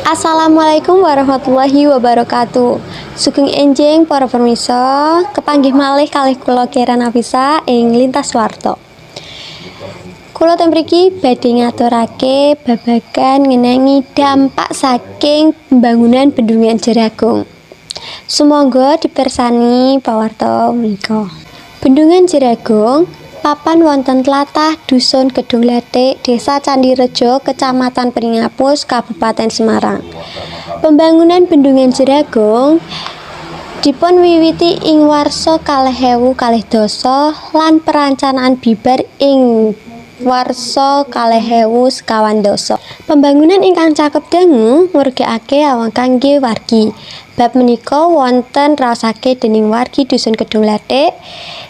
Assalamualaikum warahmatullahi wabarakatuh. Sugeng enjing para pamirsa, kepanggih malih kalih kula Kira Nafisa ing Lintas Warta. Kula teng mriki badhe ngaturake babagan ngenani dampak saking pembangunan Bendungan Jeragung. Sumangga dipirsani pawarta menika. Bendungan Jeragung papan wonten tlatah Dusun Kedung Glathik, Desa Candirejo, Kecamatan Pringapus, Kabupaten Semarang. Pembangunan Bendungan Jeragung dipun wiwiti ing warsa 2012 lan perencanaan bibar ing warsa 2025. Pembangunan ingkang cakep dangu ngurgakake awang kangge wargi. Bab menika wonten raosake dening wargi Dusun Kedung Glathik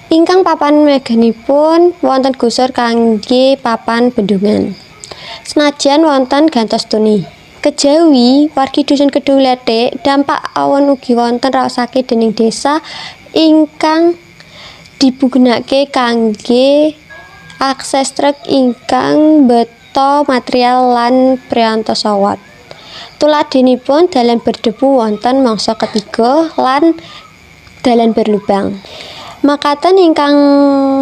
ingkang papan manggenipun wonten gusur kangge papan bendungan. Senajan wonten gantos tuni. Kejawi wargi Dusun Kedung Glathik, dampak awon ugi wonten raosake dening desa ingkang dipigunakake kangge akses truk ingkang mbeta material lan priyanta sawat. Tuladhanipun dalan berdebu wonten mangsa ketiga lan dalan berlubang. Makaten ingkang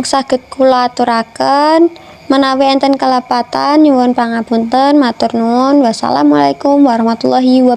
saged kula aturaken, menawi enten kalepatan nyuwun pangapunten, matur nuwun. Wassalamualaikum warahmatullahi wabarakatuh.